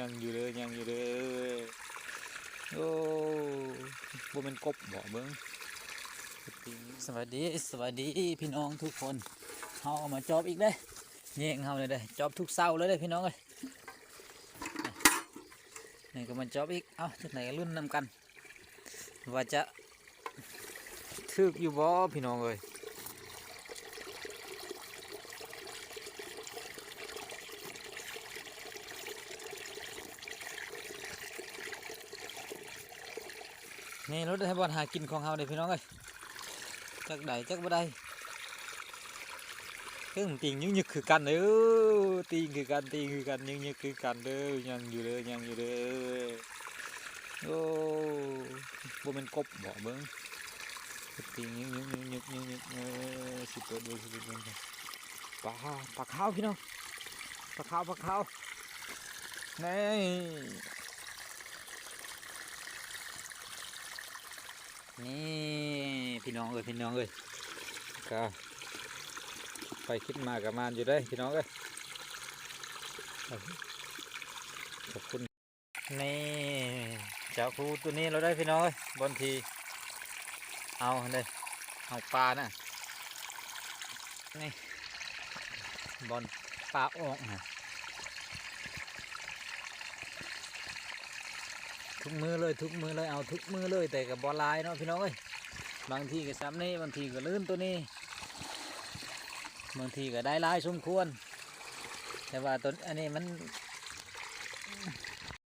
ຍັງຢູ່ເດີ ຍັງຢູ່ເດີ. ໂອ້ ບໍ່ແມ່ນກົບບໍ ເບິ່ງ. ສະບາຍດີ ສະບາຍດີພີ່ນ້ອງທຸກຄົນ. ເຮົາເອົາມາຈອບອີກເດ້ ແຍງເຮົານີ້ເດ້ ຈອບທຸກເຊົ້າເລີຍເດ້ພີ່ນ້ອງເອີຍ. ນີ້ກໍມາຈອບອີກ. ເອົ້າ ຈັ່ງໃດກໍລຸ້ນນຳກັນ ວ່າຈະຖືກຢູ່ບໍ່ພີ່ນ້ອງເອີຍ. ນີ້ລົດໃຫ້ບ່ອນຫາກິນຂອງເຮົາເດ້ພີ່ນ້ອງເອີຍ. ຈັກໄດ້ຈັກບໍ່ໄດ້. ເອີ ຕີງຍຶກໆຄືກັນເດີ ຕີງຄືກັນ ຕີງຄືກັນ ຍຶກໆຄືກັນເດີ. ຍັງຢູ່ເດີ ຍັງຢູ່ເດີ. ໂອ້ ບໍ່ແມ່ນກົບບໍ ເບິ່ງ ຕີງຍຶກໆໆໆ. ເອີ ຊິເປີດເບິ່ງ ຊິເປີດເບິ່ງ. ປາ ປາຂາວພີ່ນ້ອງ ປາຂາວ ປາຂາວ. ນີ້ ນີ້ພີ່ນ້ອງເອີຍ ພີ່ນ້ອງເອີຍ. ກໍຄິດໄປຄິດມາກໍໝານຢູ່ເດ້ພີ່ນ້ອງເອີຍ. ຂອບຄຸນ. ນີ້ ຈັບຄູ່ໂຕນີ້ແລ້ວເດ້ພີ່ນ້ອງເອີຍ ບ່ອນທີ່ເອົາຫັ້ນເດ້ ເອົາປານະ. ນີ້ ບ່ອນປາອອກນະ ທຸກມື້ເລີຍ ທຸກມື້ເລີຍ ເອົາທຸກມື້ເລີຍ. ແຕ່ກໍບໍ່ຫຼາຍເນາະພີ່ນ້ອງເອີຍ ບາງທີກໍຊ່ຳນີ້ ບາງທີກໍລື່ນໂຕນີ້ ບາງທີກໍໄດ້ຫຼາຍສົມຄວນ. ແຕ່ວ່າໂຕ ອັນນີ້ມັນ